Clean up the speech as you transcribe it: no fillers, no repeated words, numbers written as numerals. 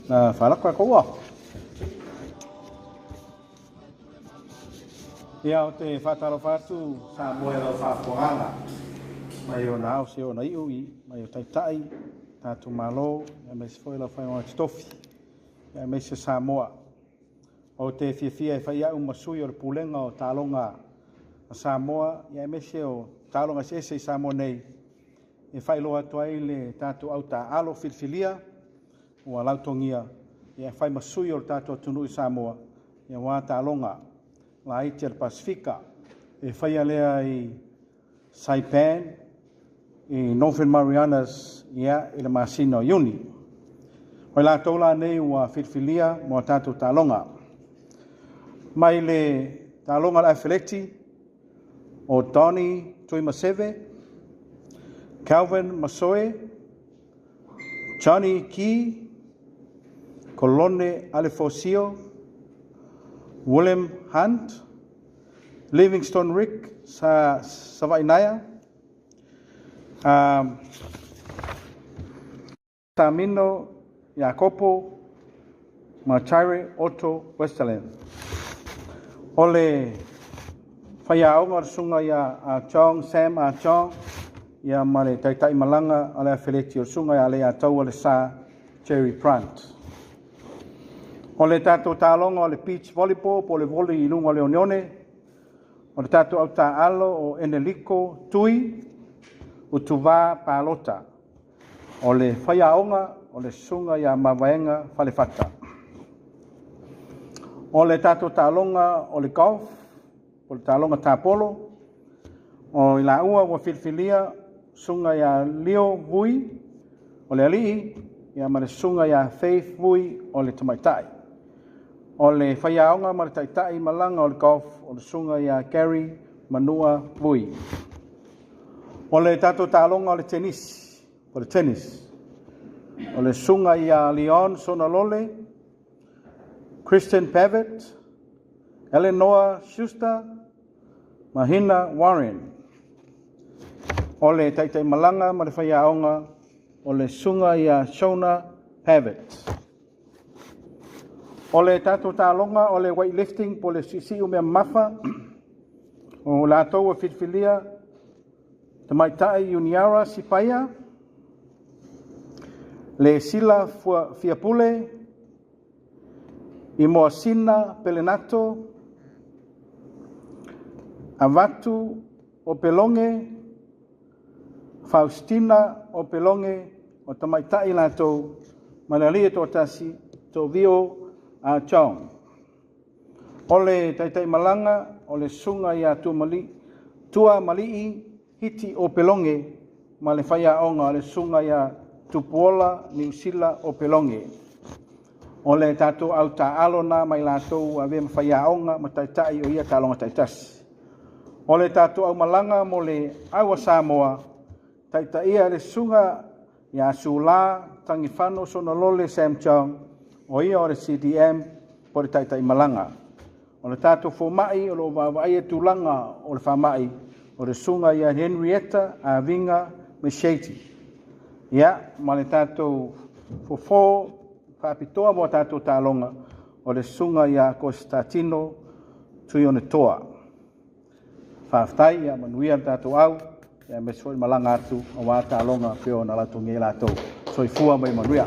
Na faalako e koua. Ia, ou te faatalofa atu Samoa i lau faafofogaaga mai ona ao seia ona iu i mai o Taitai, tatou Malo, aemaise foi lau Afioga Totofi, aemaise Samoa. Ou te fiafia e fai au ma sui o le Pulega o Taaloga a Samoa, aemaise o taaloga eseese i Samoa nei, e faailoa atu ai le tatou au taaalo filifilia ua lautogia e fai ma sui o le tatou atunuu i Samoa aua taaloga laiti a le Pasefika e faia lea i Saipan i Northern Marianas ia i le masina o Iuni. O i latou la nei ua filifilia mo a tatou taaloga. Mai le taaloga a le afeleti o Donny Tuimaseve, Calvin Masoe, Johnny Key, Kolone Alefosio, William Hunt, Livingstone Rick sa Savainaia, Tamino Iakopo ma Tyre Otto Westerland. O le faiaoga o le susuga ia A Chong, Sam A Chong, ia ma le taitai malaga a le afeleti o le susuga ia Leiataua Le Sa Jerry Prant. O le tatou taaloga o le beach volleyball po o le voli i luga o le oneone, o le tatou au taaalo o Eneliko Tui Utuvā Palota. O le faiaoga o le susuga ia Mavaega Falefata. O le tatou taaloga o le golf, o le taaloga tapolo, o i laua ua filifilia susuga ia Leo Vui o le alii ia ma le susuga ia Faith Vui o le tamaitai. O le faiaoga ma le taitai malaga o le golf o le susuga ia Gary Manua Vui. O le tatou taaloga o le tenisi, o le tennis, o le susuga ia Leon Sonalole, Kristen Pavitt, Eleanor Schuster, Mahina Warren. O le taitai malaga ma le faiaoga o le susuga ia Shona Pavitt. O le tatou taaloga o le weightlifting po o le siisii mea mamafa, o latou ua filifilia tamaitai Uniara Sipaia, le Sila Fiapule, Imoasina Pelenato, Avatu o Pelonge, Faustina o Pelonge, o tamaitai latou ma le alii e toatasi Tovio a Chong. O le taitai malaga o le susuga ia Tua Malii Hiti o Pelonge ma le faiaoga o le susuga ia Tupuola Niusila o Pelonge. O le tatou au taaalo na mai latou ua avea ma faiaoga ma taitai o ia taaloga taitasi. O le tatou aumalaga mo le au a Samoa, taitaia le susuga Ia Sula Tagifano Sonalole Sam Chong, o ia o le CDM po o le Taitaimalaga. O le tatou fomai o lo o vaavaaia tulaga o le faamai, o le Susuga ia Henrietta Aviga Machete. Ia, ma le tatou fofo faapitoa mo tatou taaloga, o le Susuga ia Kositadino Tuionetoa. Faafetai, ia manuia le tatou au, aemaise foi le malaga atu aua taaloga pei ona latogia i latou. Soifua ma ia manuia.